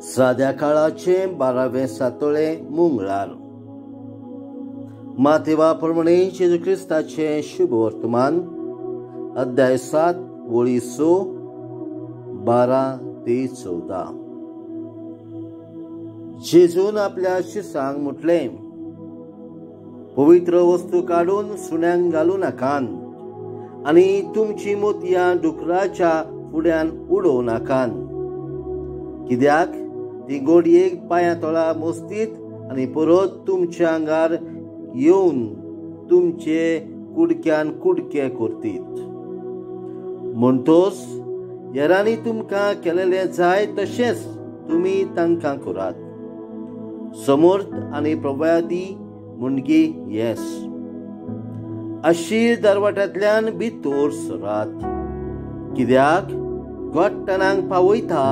साद्या काळाचे 12वें सातोळे मंगळार. मातेवा प्रमाणे जेजू क्रिस्ताचें शुभ वर्तमान, अध्याय 7 वळी 6 12 ते 14. जेजून आपल्या शिसांक म्हटलें, पवित्र वस्तू काडून सुण्यांक घालूं नाकात आनी तुमची मोतयां डुकराच्या फुड्यान उडोवं नाकात, कित्याक ती गोडयेक पांयां तळा मोस्तीत आनी परत तुमच्या आंगार येवन तुमचे कुडक्यान कुडके करतीत. म्हणटोच हेरांनी तुमकां केलेलें जाय तशेंच तुमी तांकां करात. समर्थ आनी प्रवादी म्हणगी येस. अशीर दरवाट्यांतल्यान भितर सरात, कित्याक घट्टणांक पावयता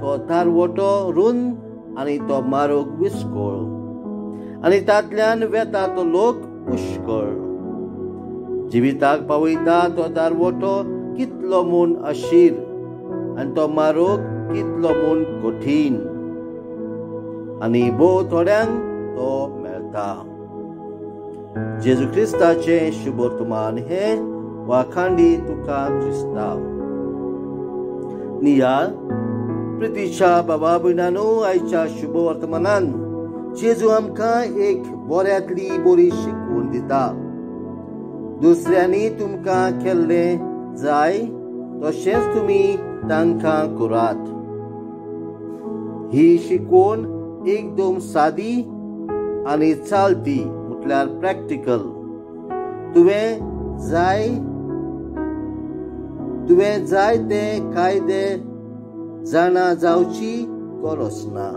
तो दारवटो रुंद आनी तो मारोग विस्कळ आनी तांतल्यान वेता तो लोक पुष्कळ. जिविताक पावयता तो दारवटो कितलो म्हूण अशीर आनी तो मारोग कितलो म्हूण कठीण आनी भोव थोड्यांक तो मेळटा. जेजू क्रिस्ताचें शुभ वर्तमान हें वाखांडी तुका क्रिस्ता. नियाळ प्रितीच्या बाबा भयणानो, आयच्या शुभ वर्तमानान जेजू आमकां एक बऱ्यांतली बरी शिकवण दिता. दुसऱ्यांनी तुमकां केल्लें जाय तशेंच तुमी तांकां करात. ही शिकवण एकदम सादी आनी चालती, म्हटल्यार प्रॅक्टिकल. तुवें जाय ते कायदे जाणा जावची गरज ना,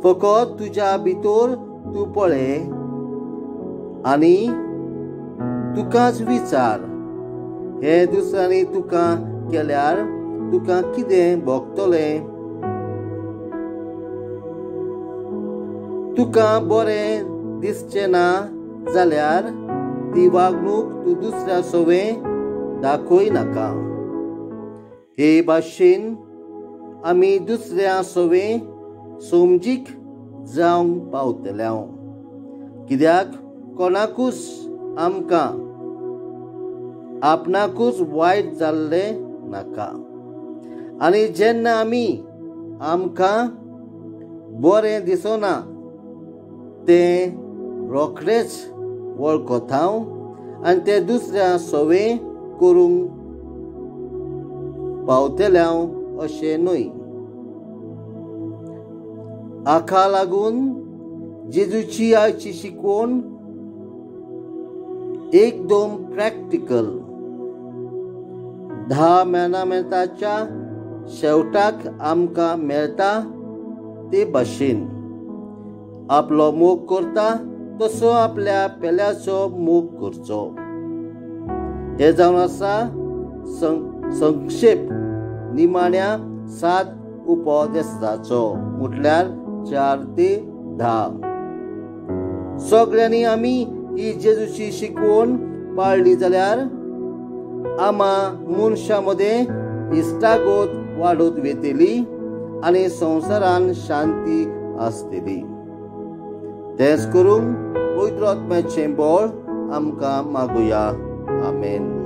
फकत तुज्या भितर तूं पळय आनी तुकाच विचार, हें दुसऱ्यांनी तुका केल्यार तुका कितें भोगतलें? तुका बरें दिसचें ना जाल्यार ती वागणूक तूं दुसऱ्या सवें दाखय नाका. हे भाशेन आमी दुसऱ्या सवें समजीक जावंक पावतले, कित्याक कोणाकूच आमकां आपणाकूच वायट जाल्लें नाका. आनी जेन्ना आमी आमकां बरें दिसना तें रोखडेंच वळखता आनी तें दुसऱ्या सवें करूंक पावतले अशें न्हय. हाका लागून जेजूची आयची शिकवण एकदम प्रॅक्टिकल. 10 मेनामेंताच्या शेवटाक आमकां मेळटा ते भाशेन आपलो मोग करता तसो आपल्या पेल्याचो मोग करचो. हें जावन आसा संक्षेप निमाण्या 7 उपदेसाचो, म्हटल्यार 4 ते 10. सगळ्यांनी आमी ही जेजूची शिकवण पाळ्ळी जाल्यार आमा मनशां मदें इश्टागत वाडत वेतली आनी संवसारान शांती आसतली. तेंच करूंक पवित्र आत्म्याचें बळ आमकां मागुया. आमेन.